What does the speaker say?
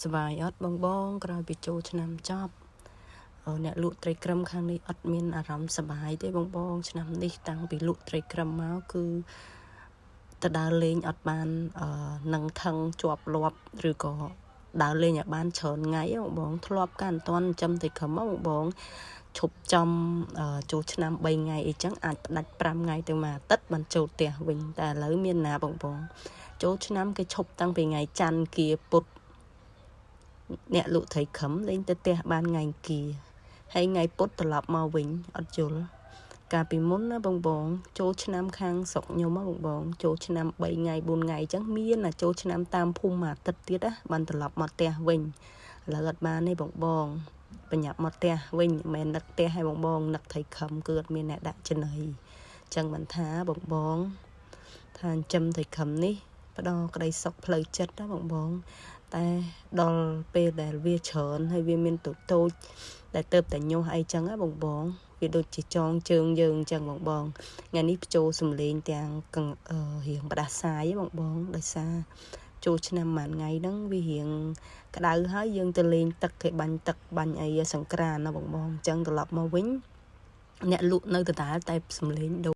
សប្បាយអត់បងបងក្រោយពីចូលឆ្នាំចប់អ្នកលក់ត្រីក្រឹមខាងនេះអត់មានអារម្មណ៍សប្បាយទេបងបងឆ្នាំនេះតាំងពីលក់ត្រីក្រឹមមកគឺទៅដើរលេងអត់បាននឹងថឹងជាប់លាប់ឬក៏ដើរលេងឲ្យបានច្រើនថ្ងៃបងបងធ្លាប់កាលមិនទាន់ចិញ្ចឹមត្រីក្រឹមបងបងឈប់ចំចូលឆ្នាំ3ថ្ងៃអីចឹងអាចផ្ដាច់5ថ្ងៃទៅមួយអាទិត្យបានចូលផ្ទះវិញតែឥឡូវមានណាបងបងចូលឆ្នាំគេឈប់តាំងពីថ្ងៃច័ន្ទគៀពុធអ្នកលក់ត្រីខឹមលេងទៅផ្ទះបានថ្ងៃអង្គារហើយថ្ងៃពុធត្រឡប់មកវិញអត់យល់កាលពីមុនណាបងបងចូលឆ្នាំខាងស្រុកខ្ញុំបងបងចូលឆ្នាំ3ថ្ងៃ4ថ្ងៃអញ្ចឹងមានណាចូលឆ្នាំតាមភូមិមួយអាទិត្យទៀតណាបានត្រឡប់មកផ្ទះវិញឥឡូវអត់បានទេបងបងបញ្ញាប់មកផ្ទះវិញមិនមែននឹកផ្ទះឲ្យបងបងនឹកត្រីខឹមគឺអត់មានអ្នកដាក់ចំណីអញ្ចឹងមិនថាបងបងថាចិញ្ចឹមត្រីខឹមនេះផ្ដល់ក្តីសុខផ្លូវចិត្តណាបងបងតែដល់ពេលដែលវាច្រើនហើយវាមានតូចតូចដែលទៅតែញាស់អីចឹងណាបងបងវាដូចជាចងជើងយើងអញ្ចឹងបងបងថ្ងៃនេះបញ្ចូលសំលេងទាំងរៀងផ្ដាសាយបងបងដោយសារចូលឆ្នាំមួយថ្ងៃហ្នឹងវារៀងក្តៅហើយយើងទៅលេងទឹកគេបាញ់ទឹកបាញ់អីសង្ក្រានណាបងបងអញ្ចឹងត្រឡប់មកវិញអ្នកលក់នៅដដែលតែសំលេងដូរ។